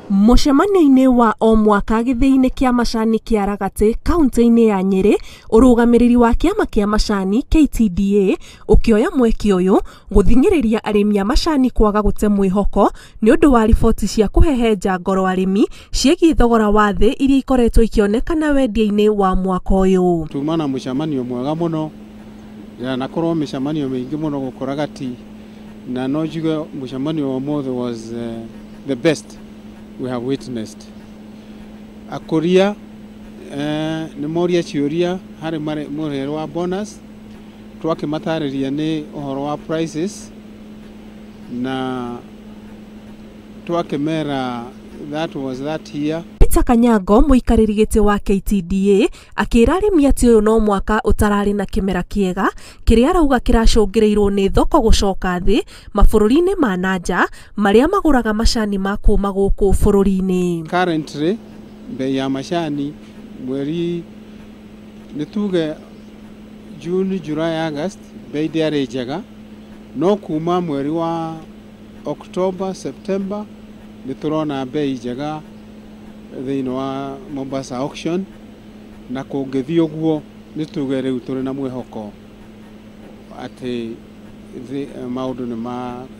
Mũcemanio-inĩ wa o mwaka gĩthĩi-inĩ kĩa macani kĩa Ragatĩ kaunti-inĩ ya Nyĩrĩ, ũrũgamĩrĩri wa kĩama kĩa macani KTDA ũkĩoya mweke ũyũ gũthing'ĩrĩria arĩmi a macani kwaga gũte mwĩhoko nĩ ũndũ wa riboti cia kũhehenja ngoro arĩmi ciĩgiĩ thogora wa thĩ iria ikoretwo ikĩonekana wendia-inĩ wa mwaka ũyũ. Tuma na mũcemanio mwega mũno, yanakorwo mĩcemanio mĩingĩ mũno gũkũ Ragati, na no njuge mũcemanio wa ũmũthĩ was the best we have witnessed. Akũria nĩ moria ciũria harĩ mũrĩhĩre wa bonus, twakĩmatarĩria nĩ ũhoro wa prices na twakĩmera that was that year. Peter Kanyango mũikarĩri gĩtĩ wa KTDA akĩra arĩmi atĩ ũyũ no mwaka ũtararĩ na kĩmera kĩega kĩrĩa arauga kĩracũngĩrĩirwo nĩ thoko gũcoka thĩ mabũrũri-inĩ ma na nja marĩa magũraga macani ma kuma gũkũ bũrũri-inĩ. Currently bei ya macani mweri nĩ tuge June, July, August bei ndĩarĩ njega, no kuma mweri wa October, September nĩ tũrona bei njega thĩinĩ wa Mombasa auction, na kũngĩthiĩ ũguo nĩ tuge rĩu tũrĩ na mwĩhoko atĩ maũndũ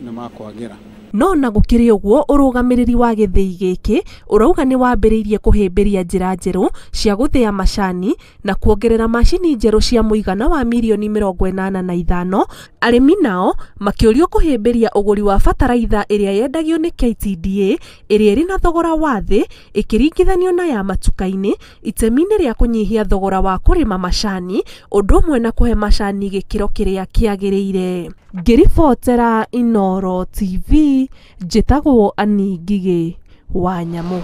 nĩ makwagĩra. No na gũkĩrĩ ũguo ũrũgamĩrĩri wa gĩthĩi gĩkĩ ũrauga nĩ wambĩrĩirie kũhĩmbĩria njĩra njerũ cia gũthĩa macani na kuongerera macini njerũ cia mũigana wa mirioni 85. Arĩmi nao makĩũrio kũhĩmbĩria ũgũri wa bataraitha ĩrĩa yendagio nĩ KTDA ĩrĩa ĩrĩ na thogora wa thĩ ĩkĩringithanio na ya matuka-inĩ itemi-inĩ rĩa kũnyihia thogora wa kũrĩma macani ũndũ ũmwe na kũhe macani gĩkĩro kĩrĩa kĩagĩrĩire. Ngĩribotera Inooro TV, njĩtagwo Annie Ngigĩ wa Nyamũ.